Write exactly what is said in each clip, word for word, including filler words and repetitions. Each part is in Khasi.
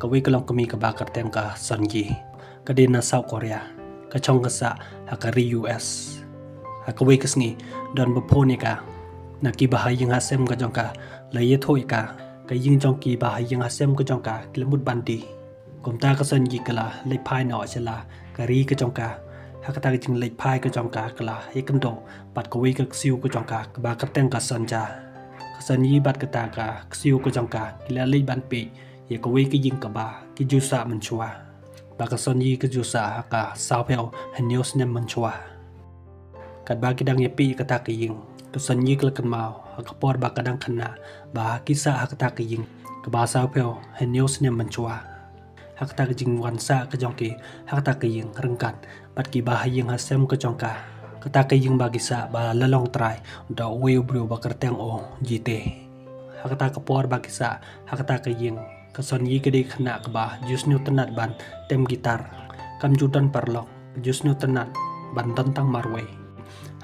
Kawei ka longkmie kaba kyrteng ka Sonyi, ka dei na South Korea, ka chong ka sah ha ka ri U S. Ha kawei ka sngi, don ba phone ïa ka na kiba ha ïing ha sem ka jong ka, la ïathuh ïa ka, ka ïing jong kiba ha ïing ha sem ka jong ka ki la mut ban dih. Kumta ka Sonyi ka la leit phai noh sha la ka ri ka jong ka. Ha kata ka jingleit phai ka jong ka, ka la ïakynduh bad kawei ka ksiew ka jong ka kaba kyrteng ka Sonja. Ka Sonyi bad kata ka ksiew ka jong ka ki la leit ban peit ïa kawei ka ïing kaba ki ju sah mynshuwa. Ba ka Sonyi ka ju sah ha ka sawphew hynñiew snem mynshuwa. Katba ki dang ïapeit ïa kata ka ïing, ka Sonyi ka la kynmaw ha ka por ba ka dang khynnah ba ki sah ha kata ka ïing kaba sawphew hynñiew snem mynshuwa. Ha kata ka jingwan sah ka jong ki ha kata ka ïing ryngkat bad kiba ha ïing ha sem ka jong ka. Kata ka ïing ba ki sah ba la long trai da uwei u briew ba kyrteng u Jite. Ha kata ka por ba ki sah ha kata ka ïing, ka Sonyi ka dei ka khynnah kaba ju sniew tynnat ban tem guitar. Kam ju don paralok, ka ju sniew tynnat ban don tang marwei.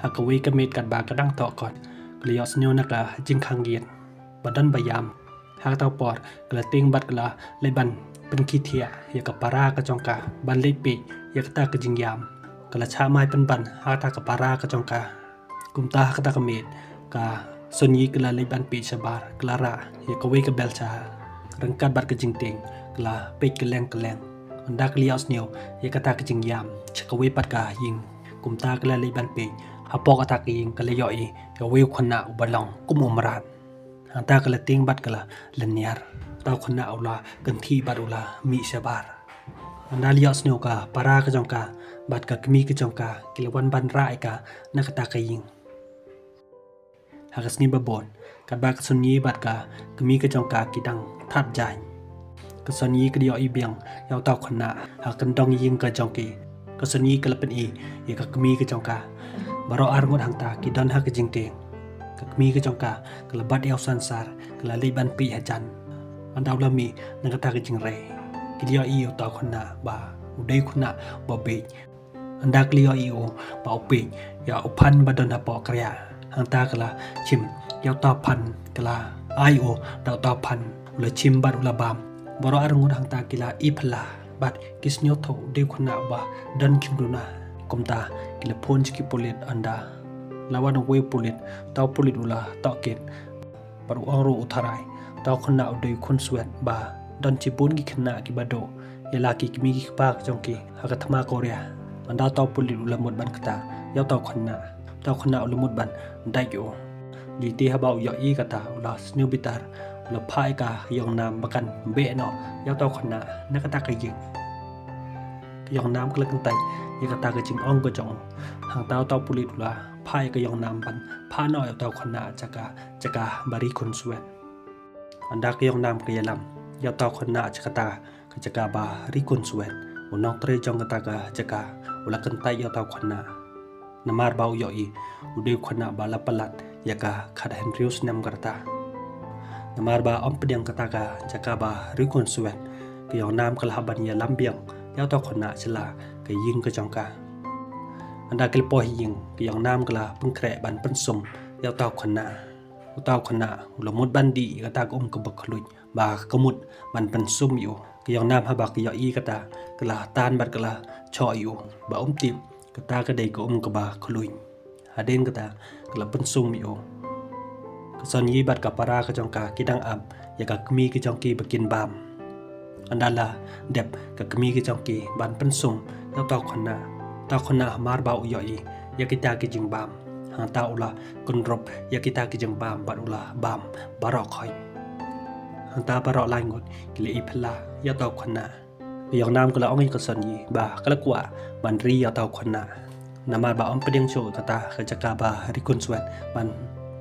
Ha kawei ka miet katba ka dang thoh kot, ka la ïohsngew na ka jingkhang git ba don ba ïam. Ha kata ka por ka la tieng bad ka la leit ban pynkhih thiah ïa ka para ka jong ka ban leit peit ïa kata ka jingïam. Ka la shah mai pynban ha kata ka para ka jong ka. Kumta ha kata ka miet ka Sonyi ka la leit ban peit shabar, ka la rah ïa kawei ka bel sha. Ryngkat bad ka jingtieng ka la peit kylleng kylleng. Ynda ka la ïohsngew ïa kata ka jingïam sha kawei pat ka ïing. Kumta ka la leit ban peit hapoh kata ka ïing, ka la ïohi ïa uwei u khynnah uba long kum u mrad. Hangta ka la tieng bad ka la lynñiar. Uta u khynnah u la kynthih bad u la mih shabar. Ynda la ïohsngew ka para ka jong ka bad ka kmie ka jong ka ki la wan ban rah ïa ka na kata ka ïing. Ha ka sngi ba bud, katba ka Sonyi bad ka kmie ka jong ka ki dang thad jaiñ, ka Sonyi ka la ïohi biang ïa uta u khynnah ha kyndong ïing ka jong ki. Ka Sonyi ka la pyni ïa ka kmie ka jong ka. Baroh arngut hangta ki don ha ka jingtieng. Ka kmie ka jong ka ka la bat ïa u sansar, ka la leit ban peit hajan. Ynda u la mih na kata ka jingrei, ki la ïohi ïa uta u khynnah ba u dei u khynnah ba bieit. Ynda ki la ïohi ïa u ba u peit ïa u phan ba don hapoh kriah, hangta ka la shim ïa uta u phan, ka la ai ïa u da uta u phan. U la shim bad u la bam. Baroh arngut hangta ki la i phylla bad ki sngewthuh u dei u khynnah ba don khim duna. Kumta ki la phone sha ki pulit. Ynda la wan uwei u pulit, uta u pulit u la tohkit bad u ong ruh u tharai uta u khynnah u dei u khunswet ba don shibun ki khynnah kiba duh ïa la ki kmie ki kpa ka jong ki ha ka thma Korea. Ynda uta u pulit u la mut ban ktah ïa uta u khynnah, uta u khynnah u la mut ban dait ïa u. Jingtip haba u ïohi kata u la sniew bitar, u la phah ïa ka ïong nam ba kan beh noh ïa uta u khynnah na kata ka ïing. Ka ïong nam ka la kyntait ïa kata ka jingong ka jong u. Hangta uta u pulit u la phah ïa ka ïong nam ban phah noh ïa uta u khynnah sha ka jaka ba ri khunswet. Ynda ka ïong nam ka ïalam ïa uta u khynnah sha kata ka jaka ba ri khunswet, u nongtrei jong kata ka jaka u la kyntait ïa uta u khynnah. Namar ba u ïohi u dei u khynnah ba la palat ïa ka khathynriew snem ka rta. Namar ba ym pdiang kata ka jaka ba ri khunswet, ka ïong nam ka la hap ban ïalam biang ïa uta u khynnah sha la ka ïing ka jong ka. Ynda ki la poi ha ïing, ka ïong nam ka la pynkhreh ban pynsum ïa uta u khynnah. Uta u khynnah u la mut ban dih ïa kata ka um kaba khluit ba ka mut ban pynsum ïa u. Ka ïong nam haba ka ïohi kata, ka la tan bad ka la shoh ïa u ba um tip kata ka dei ka um kaba khluit. Hadien kata ka la pynsum ïa u. Ka Sonyi bad ka para ka jong ka ki dang ap ïa ka kmie ka jong ki ba kin bam. Ynda la dep ka kmie ka jong ki ban pynsum ïa uta u khynnah, uta u khynnah hamar ba u ïohi ïa kita ki jingbam, hangta u la kynrup ïa kita ki jingbam bad u la bam baroh khoit. Hangta baroh lai ngut ki la i phylla ïa uta u khynnah. Ka ïong nam ka la ong ïa ka Sonyi ba ka la kwah ban ri ïa uta u khynnah. Namar ba ym pdiang shuh kata ka jaka ba ri khunswet ban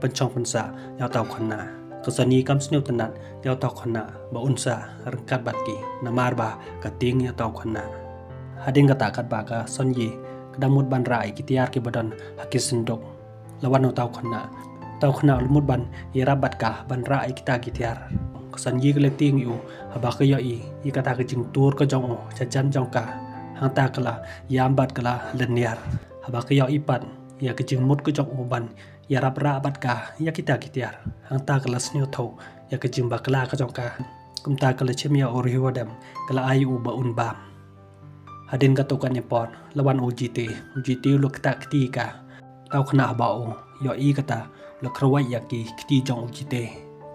pynshong pynsah ïa uta u khynnah. Ka Sonyi kam sniew tynnat ïa uta u khynnah ba un sah ryngkat bad ki, namar ba ka tieng ïa uta u khynnah. Hadien kata katba ka Sonyi ka dang mut ban rah ïa ki tiar kiba don ha ki synduk, la wan uta u khynnah. Uta u khynnah u la mut ban ïarap bad ka ban rah ïa kita ki tiar. Ka Sonyi ka la tieng ïa u haba ka ïohi ïa kata ka jingtur ka jong u sha jan jong ka. Hangta ka la ïam bad ka la lynñiar haba ka ïohi pat ïa ka jingmut ka jong u ban ïarap rah bad ka ïa kita ki tiar. Hangta ka la sngewthuh ïa ka jingbakla ka jong ka. Kumta ka la chim ïa u riew hadem, ka la ai u ba un bam. Hadien katto katne por, la wan u Jite, u Jite u la ktah kti ïa ka. Tau khynnah haba u ïohi kata, u la kyrwat ïa ki kti jong u Jite.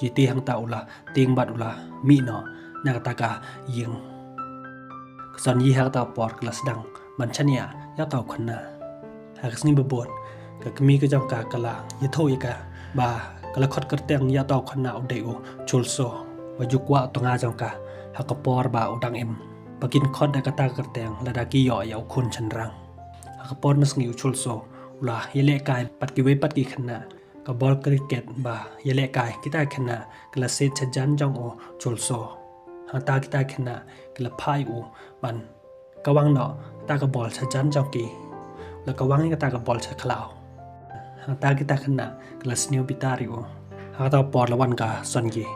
Jite hangta u la tieng bad u la mih noh na kata ka ïing. Ka Sonyi ha kata ka por ka la sdang ban shaniah ïa uta u khynnah. Ha ka sngi ba bud, ka kmie ka jong ka ka la ïathuh ïa ka ba ka la khot kyrteng ïa uta u khynnah u dei u Cholso, ba ju kwah u tnga jong ka ha ka por ba u dang im. Ba kin khot da kata ka kyrteng lada ki ïoh ïa u khun shynrang. Ha ka por na sngi u Cholso u la ïalehkai bad kiwei pat ki khynnah. Ka bol cricket ba ïalehkai kita ki khynnah ka la set shajan jong u Cholso. Hangta kita ki khynnah ki la phah ïa u ban kawang noh kata ka bol shajan jong ki. La kawang ïa kata ka bol sha khlaw. Hangta kita ki khynnah ki la sniew bitar ïa u. Ha kata ka por la wan ka Sonyi,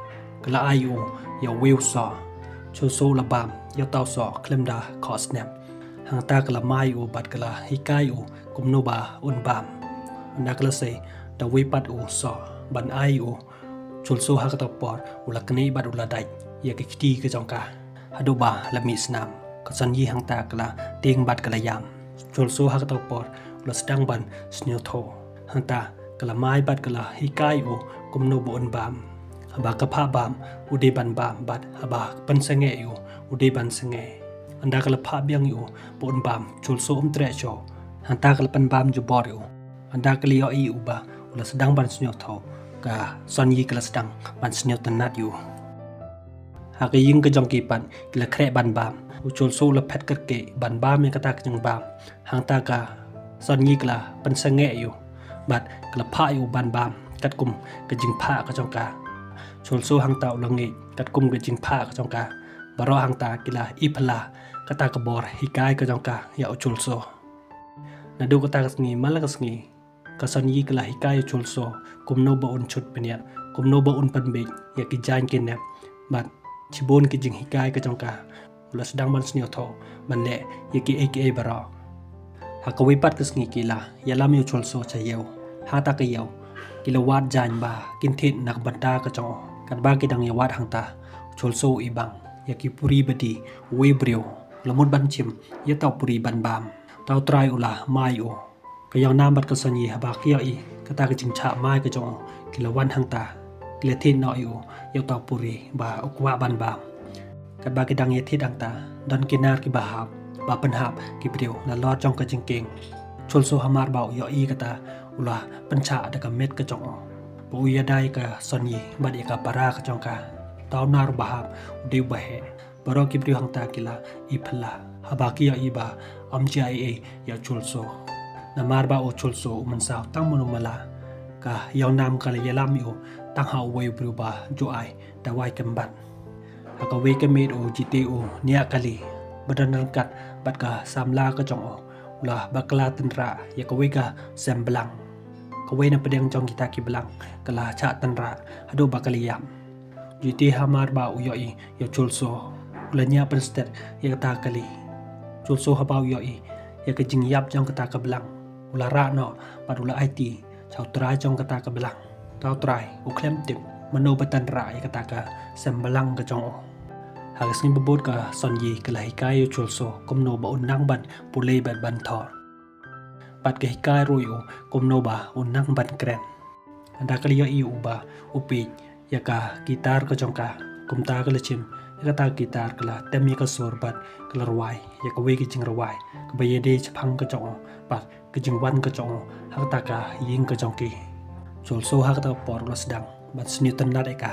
ka la ai ïa u ïa uwei u soh. Cholso u la bam ïa uta u soh khlem da khoh snep. Hangta ka la mai ïa u bad ka la hikai ïa u kumno ba un bam. Ynda ka la sei da uwei pat u soh ban ai ïa u, Cholso ha kata ka por u la knieh bad u la dait ïa ka kti ka jong ka. Haduh ba la mih snam, ka Sonyi hangta ka la tieng bad ka la ïam. Cholso ha kata ka por u la sdang ban sniewthuh. Hangta ka la mai bad ka la hikai ïa u kumno ba un bam. Haba ka phah bam, u dei ban bam bad haba pynsangeh ïa u, u dei ban sangeh. Ynda ka la phah biang ïa u ba un bam, Cholso um treh shuh. Hangta ka la pynbam jubor ïa u. Ynda ka la ïohi ïa u ba u la sdang ban sniewthuh, ka Sonyi ka la sdang ban sniew tynnad ïa u. Ha ka ïing ka jong ki pat ki la khreh ban bam. U Cholso u la phet kyrkieh ban bam ïa kata ka jingbam. Hangta ka Sonyi ka la pynsangeh ïa u bad ka la phah ïa u ban bam katkum ka jingphah ka jong ka. Cholso hangta u la ngeit katkum ka jingphah ka jong ka. Baroh hangta ki la iphylla kata ka bor hikai ka jong ka ïa u Cholso. Naduh kata ka sngi man la ka sngi, ka Sonyi ka la hikai ïa u Cholso kumno ba un shut bniat, kumno ba un pynbeit ïa ki jaiñ ki nep bad shibun ki jinghikai ka jong ka. U la sdang ban sniewthuh ban leh ïa kiei kiei baroh. Ha kawei pat ka sngi ki la ïalam ïa u Cholso sha ïew. Hata ka ïew ki la wad jaiñ ba kin thied na ka bynta ka jong u. Katba ki dang ïawad hangta, u Cholso u ibang ïa ki puri ba die uwei u briew. U la mut ban shim ïa uta u puri ban bam. Uta u trai u la mai ïa u. Ka Ïawnam bad ka Sonyi haba ki ïohi kata ka jingshah mai ka jong u, ki la wan hangta. Ki la thied noh ïa u ïa uta u puri ba u kwah ban bam. Katba ki dang ïa thied hangta, don ki nar kiba hap ba pynhap ki briew nalor jong ka jingkieng. Cholso hamar ba u ïohi kata, u la pynshah da ka met ka jong u ba u ïada ïa ka Sonyi bad ïa ka para ka jong ka. Uta u nar ba hap u dei uba heh. Baroh ki briew hangta ki la iphylla haba ki ïohi ba ym jia ei ei ïa u Cholso. Namar ba u Cholso u mynsaw tang mano mala. Ka Ïawnam ka la ïalam ïa u tang ha uwei u briew ba ju ai dawai kynbat. Ha kawei ka miet u Jite u niah kali ba don ryngkat bad ka samla ka jong u, u la bakla tynrah ïa kawei ka sem blang. Kawei na pdeng jong kita ki blang ka la shah tynrah haduh ba ka la ïap. Jite hamar ba u ïohi ïa u Cholso, u la niah pynstet ïa kata ka kali. Cholso haba u ïohi ïa ka jingïap jong kata ka blang, u la rah noh bad u la aiti sha u trai jong kata ka blang. Uta u trai u khlem tip mano ba tynrah ïa kata ka sem blang ka jong u. Ha ka sngi ba bud ka Sonyi ka la hikai ïa u Cholso kumno ba un nang ban pule bad ban thor. Bad ka hikai ruh ïa u kumno ba un nang ban kren. Ynda ka la ïohi ïa u ba u peit ïa ka guitar ka jong ka, kumta ka la shim ïa kata ka guitar, ka la tem ïa ka sur bad ka la rwai ïa kawei ka jingrwai kaba ïadei shaphang ka jong u bad ka jingwan ka jong u ha kata ka ïing ka jong ki. Cholso ha kata ka por u la sdang ban sniew tynnad ïa ka.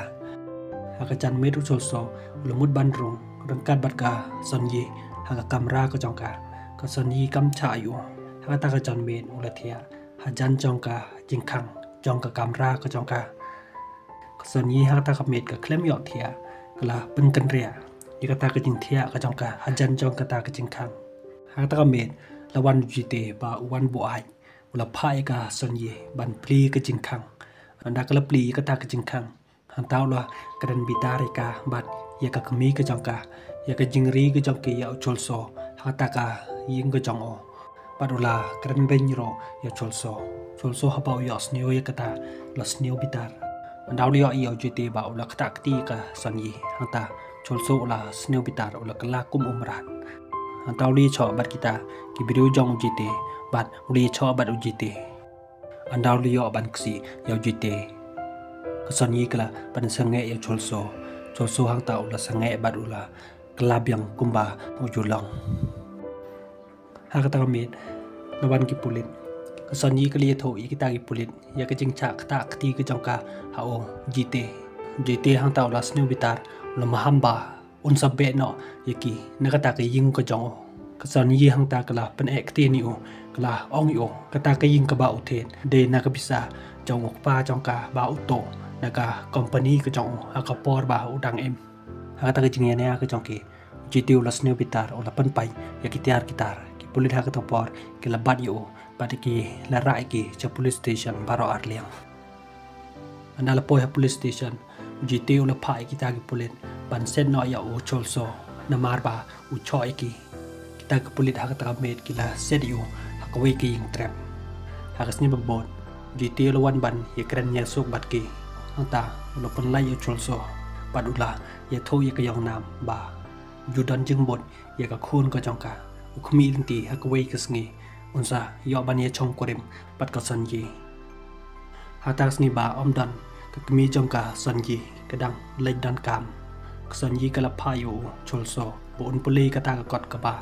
Ha ka janmiet u Cholso u la mut ban rung ryngkat bad ka Sonyi ha ka kamra ka jong ka. Ka Sonyi kam shah ïa u. Ha kata ka janmiet u la thiah hajan jong ka jingkhang jong ka kamra ka jong ka. Ka Sonyi ha kata ka miet ka khlem ïohthiah, ka la pynkynriah ïa kata ka jingthiah ka jong ka hajan jong kata ka jingkhang. Ha kata ka miet la wan u Jite ba u wan buaid, u la phah ïa ka Sonyi ban plie ka jingkhang. Ynda ka la plie ïa kata ka jingkhang, hangta u la kren bitar ïa ka bad ïa ka kmie ka jong ka, ïa ka jingri ka jong ki ïa u Cholso ha kata ka ïing ka jong u. Bad u la kren beiñ ruh ïa u Cholso. Cholso haba u ïohsngew ïa kata u la sniew bitar. Ynda u la ïohi ïa u Jite ba u la ktah kti ïa ka Sonyi, hangta Chol So u la sniew bitar, u la kylla kum u mrad. Hangta u la ïachoh bad kita ki briew jong u Jite, bad u la ïachoh bad u Jite. Ynda u la ïoh ban kynsiah ïa u Jite, ka Sonyi ka la pynsangeh ïa u Chol So. Chol So hangta u la sangeh bad u la kylla biang kumba u ju long. Ha kata ka miet la wan ki pulit. Ka Sonyi ka la ïathuh ïa kita ki pulit ïa ka jingshah ktah kti ka jong ka ha u Jite. Jite hangta u la sniew bitar, u la maham ba un sa beh noh ïa ki na kata ka ïing ka jong u. Ka Sonyi hangta ka la pyneh ktien ïa u, ka la ong ïa u, kata ka ïing kaba u thied dei na ka pisa jong u kpa jong ka ba u tuh na ka kompani ka jong u ha ka por ba u dang im. Ha kata ka jingïania ka jong ki, u Jite u la sniew bitar, u la pynpait ïa ki tiar ki tar. Ki pulit ha kata ka por ki la bat ïa u bad ki la rah ïa ki sha police station baroh arliang. Ynda la poi ha police station, u Jite u la phah ïa kita ki pulit ban set noh ïa u Chol So namar ba u shoh ïa ki. Kita ki pulit ha kata ka miet ki la set ïa u ha kawei ka ïing trep. Ha ka sngi ba bud, u Jite u la wan ban ïakren ïasuk bad ki. Hangta u la pynlait ïa u Chol So bad u la ïathuh ïa ka Ïong Nam ba u ju don jingbud ïa ka khun ka jong ka. U khmih lynti ha kawei ka sngi un sa ïoh ban ïashong kurim bad ka Sonyi. Ha kata ka sngi ba ym don ka kmie jong ka Sonyi, ka dang leit donkam. Ka Sonyi ka la phah ïa u Chol So ba un pule kata ka kot kaba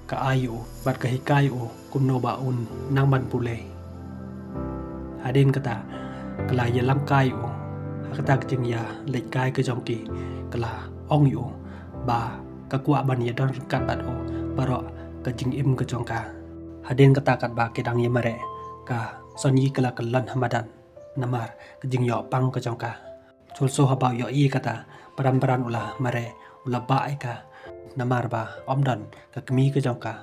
ka ai ïa u bad ka hikai ïa u kumno ba un nang ban pule. Hadien kata ka la ïalam kai ïa u. Ha kata ka jingïaleit kai ka jong ki, ka la ong ïa u ba ka kwah ban ïadon ryngkat bad u baroh ka jingim ka jong ka. Hadien kata katba ki dang ïamareh, ka Sonyi ka la kyllon ha madan namar ka jingïoh pang ka jong ka. Chol So haba u ïohi kata, param param u la mareh, u la bah ïa ka namar ba ym don ka kmie ka jong ka.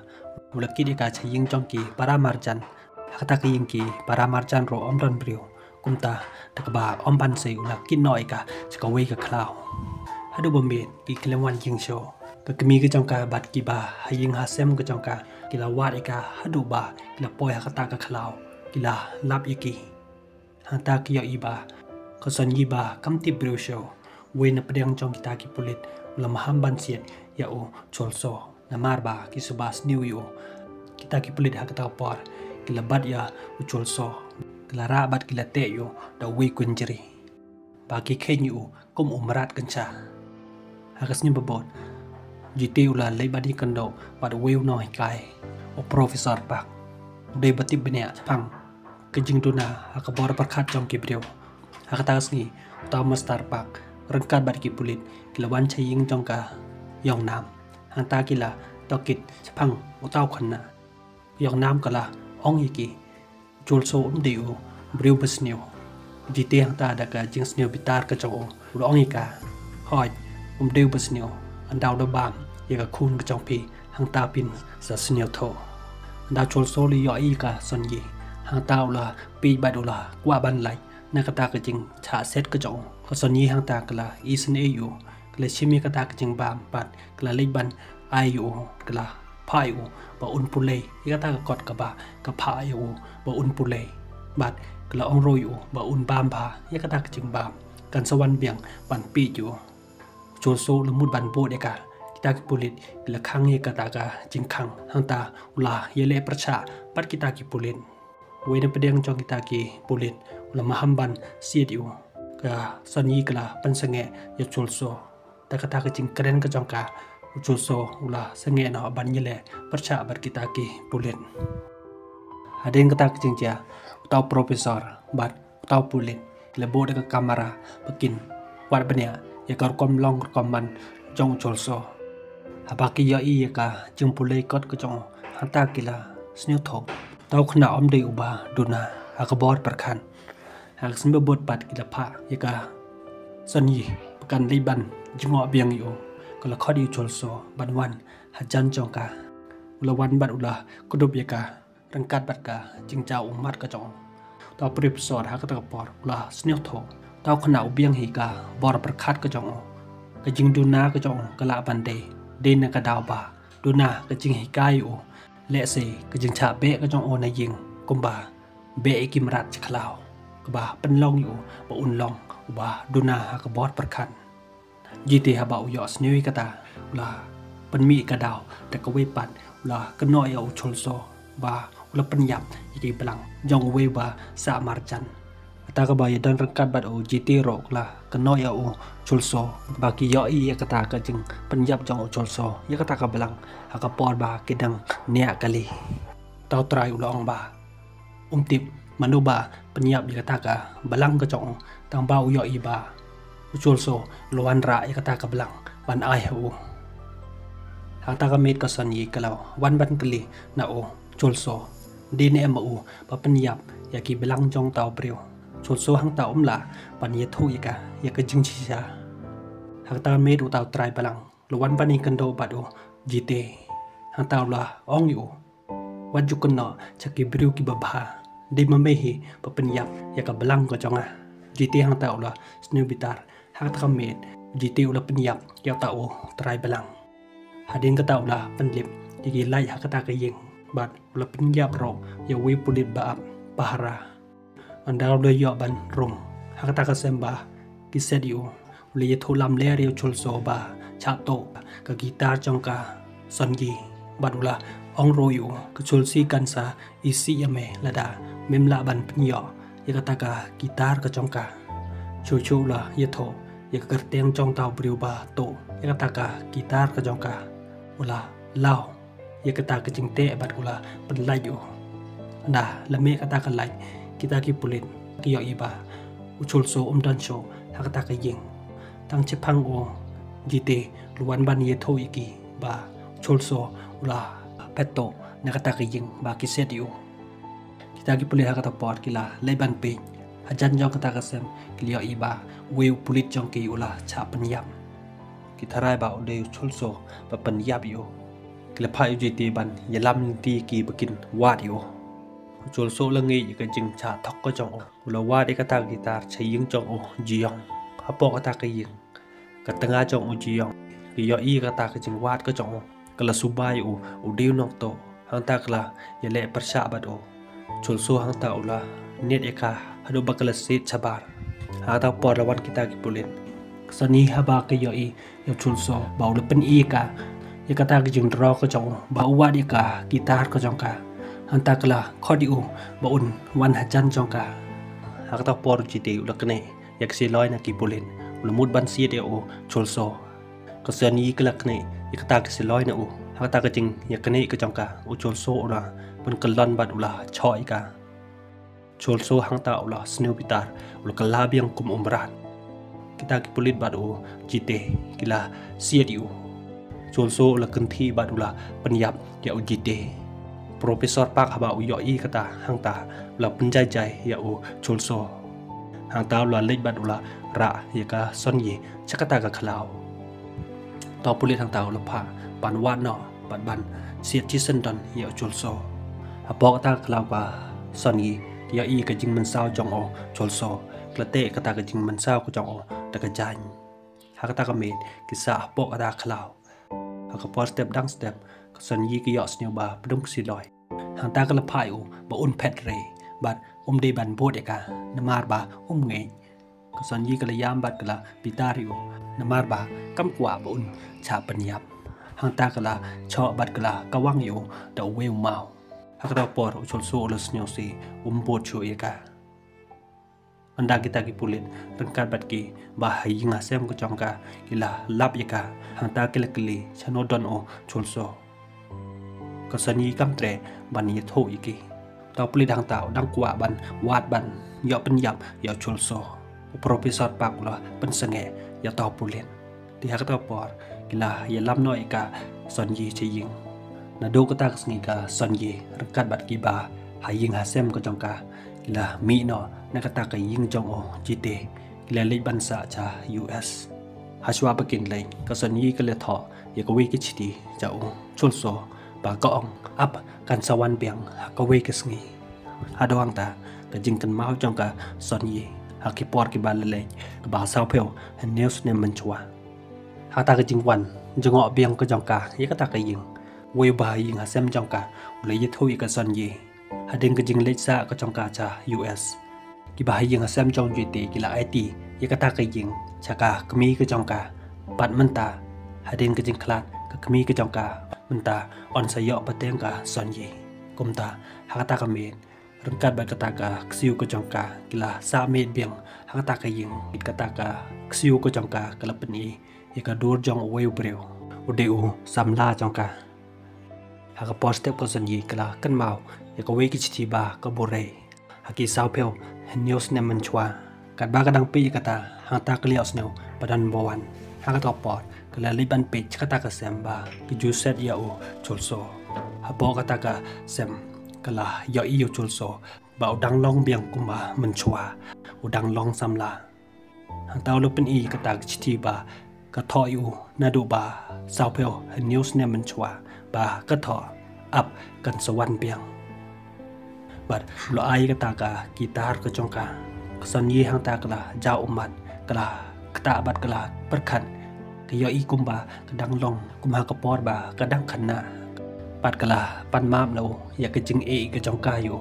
U la kit ïa ka sha ïing jong ki para marjan. Ha kata ka ïing ki para marjan ruh ym don briew. Kumta da kaba ym ban sei u la kit noh ïa ka sha kawei ka khlaw. Haduh ba miet ki khlem wan ïing shuh. Ka kmie ka jong ka bad kiba ha ïing ha sem ka jong ka ki la wad ïa ka haduh ba ki la poi ha kata ka khlaw. Ki la lap ïa ki. Hangta ki ïohi ba ka Sonyi ba kam tip briew shuh. Uwei na pdeng jong kita ki pulit u la maham ban siat ïa u Chol So namar ba ki sngewbha sniew ïa u. Kita ki pulit ha kata ka por ki la bat ïa u Chol So, ki la rah bad ki la teh ïa u da uwei u kynjri ba ki kheiñ ïa u kum u mrad kynshah. Ha ka sngi ba bud, Jite u la leit ban ïakynduh bad uwei u nonghikai, u Professor Park. U dei ba tip bniah shaphang ka jingduna ha ka bor pyrkhat jong ki briew. Ha kata ka sngi, uta u Mastar Park ryngkat bad ki pulit ki la wan sha ïing jong ka Ïong Nam. Hangta ki la tohkit shaphang uta u khynnah. Ïong Nam ka la ong ïa ki, u Chol So um dei u briew ba sniew. Jite hangta da ka jingsniew bitar ka jong u u la ong ïa ka, hooid, um dei u ba sniew. Ynda u la bam ïa ka khun ka jong phi, hangta phin sa sniew thuh. Ynda u Chol So u la ïohi ïa ka Sonyi, hangta u la peit bad u la kwah ban lait na kata ka jingshah set ka jong u. Ka Sonyi hangta ka la isynei ïa u, ka la shim ïa kata ka jingbam bad ka la leit ban ai ïa u, ka la phah ïa u ba un pule ïa kata ka kot kaba ka phah ïa u ba un pule. Bad ka la ong ruh ïa u ba un bam bha ïa kata ka jingbam, kan sa wan biang ban peit ïa u. U Chol So u la mut ban bud ïa ka. Kita ki pulit ki la khang ïa kata ka jingkhang, hangta u la ïaleh pyrshah bad kita ki pulit. Uwei na pdeng jong kita ki pulit u la maham ban siat ïa u. Ka Sonyi ka la pynsangeh ïa u Chol So. Da kata ka jingkren ka jong ka, u Chol So u la sangeh noh ban ïaleh pyrshah bad kita ki pulit. Hadien kata ka jingjia, uta u professor bad uta u pulit ki la buh da ka kamera ba kin wad bniah ïa ka rukom long rukom man jong u Chol So. Haba ki ïohi ïa ka jingpule kot ka jong u, hangta ki la sniew thuh. Uta u khynnah um dei uba duna ha ka bor pyrkhat. Ha ka sngi ba bud pat ki la phah ïa ka Sonyi ba kan leit ban jngoh biang ïa u. Ka la khot ïa u Chol So ban wan hajan jong ka. U la wan bad u la kdup ïa ka ryngkat bad ka jingjaw ummat ka jong u. Uta u professor ha kata ka por u la sniew thuh. Uta u khynnah u biang hi ka bor pyrkhat ka jong u. Ka jingduna ka jong u ka lah ban dei, dei na ka daw ba duna ka jinghikai ïa u. Lehse ka jingshah beh ka jong u na ïing kumba beh ïa ki mrad sha khlaw, kaba pynlong ïa u ba un long uba duna ha ka bor pyrkhat. Jite haba u ïohsngew ïa kata, u la pynmih ka daw, da kawei pat u la kynnoh ïa u Chulso ba u la pynïap ïa ki blang jong uwei ba sah marjan. Kata kaba ïadon ryngkat bad u Jite ruh ka la kynnoh ïa u Chulso ba ki ïohi ïa kata ka jingpynïap jong u Chulso ïa kata ka blang ha ka por ba ki dang niah kali. Uta u trai u la ong ba um tip mano ba pynïap ïa kata ka blang ka jong u, tang ba u ïohi ba u Chulso u la wanrah ïa kata ka blang ban ai ha u. Hangta ka miet ka Sonyi ka la wan ban kylli na u Chulso, dei ne em ma u ba pynïap ïa ki blang jong uta u briew. Chulso hangta um lah ban ïathuh ïa ka ïa ka jingshisha. Hangta ka miet uta u trai blang u la wan ban ïakynduh bad u Jite. Hangta u la ong ïa u, wat ju kynnoh sha ki briew kiba bha, dei ma me hi ba pynïap ïa ka blang ka jong nga. Jite hangta u la sngewbitar. Hangta ka miet Jite u la pynïap ïa uta u trai blang. Hadien kata u la pynlip ïa ki light ha kata ka ïing bad u la pynïap ruh ïa uwei u pulit ba ap pahara. Ynda u la ïoh ban rung ha kata ka sem ba ki set ïa u, u la ïathuh lamler ïa u Chulso ba shah tuh ka guitar jong ka Sonyi bad u la ong ruh ïa u, ka Chulsi kan sa isih ïa me lada mem lah ban pynïoh ïa kata ka guitar ka jong ka. Shuh shuh u la ïathuh ïa ka kyrteng jong uta u briew ba tuh ïa kata ka guitar ka jong ka. U la law ïa kata ka jingteh bad u la pynlait ïa u. Ynda la mih kata ka light, kita ki pulit ki ïohi ba u Chulso um don shuh ha kata ka ïing. Tang shaphang u Jite u la wan ban ïathuh ïa ki ba u Chulso u la phet tuh na kata ka ïing ba ki set ïa u. Kita ki pulit ha kata por ki la leit ban peit. Hajan jong kata ka sem ki la ïohi ba uwei u pulit jong ki u la shah pynïap. Ki tharai ba u dei u Chulso ba pynïap ïa u. Ki la phah ïa u Jite ban ïalam lynti ïa ki ba kin wad ïa u. U Chulso u la ngeit ïa ka jingshah thok ka jong u. U la wad ïa kata ka guitar sha ïing jong u Jiyong. Hapoh kata ka ïing, ka tnga jong u Jiyong ka ïohi ïa kata ka jingwad ka jong u. Ka la suba ïa u, u dei u nongtuh. Hangta ka la ïaleh pyrshah bad u. Chulso hangta u la niad ïa ka haduh ba ka la siat shabar. Hangta por la wan kita ki pulit. Ka Sonyi haba ka ïohi ïa u Chulso ba u la pyni ïa ka ïa kata ka jingdro ka jong u ba u wad ïa ka guitar ka jong ka, hangta ka la khot ïa u ba un wan hajan jong ka. Ha kata por u Jite u la knieh ïa ka siloi na ki pulit. U la mut ban siat ïa u Chulso. Ka Sonyi ka la knieh ïa kata ka siloi na u. Ha kata ka jingïaknieh ka jong ka, u Chulso u la pynkyllon bad u la shoh ïa ka. Chulso hangta u la sngewbitar, u la kylla biang kum u mrad. Kita ki pulit bad u Jite ki la siat ïa u. Chulso u la kynthih bad u la pynïap ïa u Jite. Professor Park haba u ïohi kata hangta u la pynjai jai ïa u Chulso. Hangta u la leit bad u la rah ïa ka Sonyi sha kata ka khlaw. Uta u pulit hangta u la phah ban wad noh bad ban siat shisyndon ïa u Chulso. Hapoh kata ka khlaw ka Sonyi ka ïohi ka jingmynsaw jong u Chulso, ka la teh kata ka jingmynsaw ka jong u da ka jaiñ. Ha kata ka miet ki sah hapoh kata ka khlaw. Ha ka por step dang step ka Sonyi ka ïohsngew ba pdung ka siloi. Hangta ka la phah ïa u ba un phet re bad um dei ban bud ïa ka namar ba um ngeit. Ka Sonyi ka la ïam bad ka la bitar ïa u namar ba kam kwah ba un shah pynïap. Hangta ka la shoh bad ka la kawang ïa u da uwei u maw. Ha kata ka por u Chulso u la sngewsih, um bud shuh ïa ka. Ynda kita ki pulit ryngkat bad ki ba ha ïing ha sem ka jong ka ki la lap ïa ka, hangta ki la kylli shano don u Chulso. Ka Sonyi kam treh ban ïathuh ïa ki. Uta u pulit hangta u dang kwah ban wad ban ïoh pynïap ïa u Chulso. U Professor Park u la pynsangeh ïa uta u pulit. Te ha kata ka por ki la ïalam noh ïa ka Sonyi sha ïing. Naduh kata ka sngi ka Sonyi ryngkat bad ki ba ha ïing ha sem ka jong ka ki la mih noh na kata ka ïing jong u Jite. Ki la leit ban sah sha U S. Hashwa ba kin leit ka Sonyi ka la thoh ïa kawei ka shithi sha u Chulso ba ka ong ap kan sa wan biang ha kawei ka sngi. Haduh hangta ka jingkynmaw jong ka Sonyi ha ki por ki ba la leit kaba saw phew hynñiew snem mynshuwa. Hangta ka jingwan jngoh biang ka jong ka ïa kata ka ïing, uwei u ba ha ïing ha sem jong ka u la ïathuh ïa ka Sonyi. Hadien ka jingleit sah ka jong ka sha U S, ki ba ha ïing ha sem jong u Jite ki la aiti ïa kata ka ïing sha ka kmie ka jong ka. Bad mynta, hadien ka jingkhlad ka kmie ka jong ka, mynta yn sa ïoh bteng ka Sonyi. Kumta, ha kata ka miet, ryngkat bad kata ka ksiew ka jong ka, ki la sah miet biang ha kata ka ïing. Kata ka ksiew ka jong ka ka la pyni ïa ka dur jong uwei u briew, u dei u samla jong ka. Ha ka por step ka Sonyi ka la kynmaw ïa kawei ka shithi ba ka buh rei ha ki sawphew hynñiew snem mynshuwa. Katba ka dang peit ïa kata, hangta ka la ïohsngew ba don ba wan ha kata ka por. Ka la leit ban peit sha kata ka sem ba ki ju set ïa u Cholso. Hapoh kata ka sem ka la ïohi ïa u Cholso ba u dang long biang kumba mynshuwa, u dang long samla. Hangta u la pyni ïa kata ka shithi ba ka thoh ïa u naduh ba sawphew hynñiew snem mynshuwa, ba ka thoh ap kan sa wan biang. Bad u la ai kata ka guitar ka jong ka. Ka Sonyi hangta ka la jaw ummat, ka la ktah bad ka la pyrkhat. Ka ïohi kumba ka dang long kum ha ka por ba ka dang khynnah. Bad ka la pan map na u ïa ka jingïeit ka jong ka ïa u.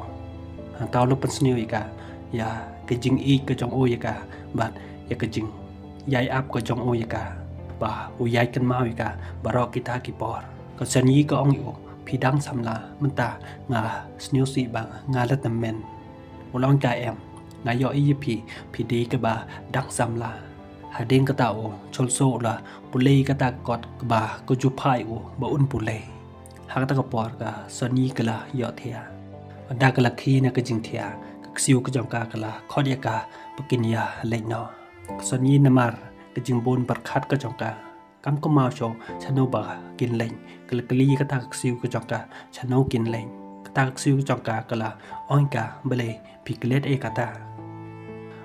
Hangta u la pynsngew ïa ka ïa ka jingïeit ka jong u ïa ka, bad ïa ka jingïai ap ka jong u ïa ka, ba u ïai kynmaw ïa ka baroh kita ki por. Ka Sonyi ka ong ïa u, phi dang samla, mynta nga sngewsih ba nga la tymmen. U la ong ïa ka, em, nga ïohi ïa phi, phi dei kaba dang samla. Hadien kata u Cholso u la pule ïa kata ka kot kaba ka ju phah ïa u ba un pule. Ha kata ka por ka Sonyi ka la ïohthiah. Ynda ka la khie na ka jingthiah, ka ksiew ka jong ka ka la khot ïa ka ba kin ïa leit noh. Ka Sonyi namar ka jingbun pyrkhat ka jong ka, kam kynmaw shuh shano ba kin leit. Ka la kylli ïa kata ka ksiew ka jong ka shano kin leit. Kata ka ksiew ka jong ka ka la ong ïa ka, balei phi klet ïa kata.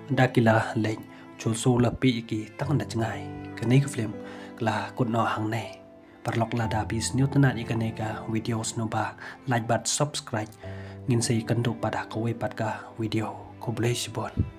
Ynda ki la leit, Cholso u la peit ïa ki tang na jngai. Kane ka film ka la kut noh hangne. Paralok, lada phi sngewtynnat ïa kane ka video, sngewbha like bad subscribe. Ngin sa ïakynduh pat ha kawei pat ka video. Khublei shibun.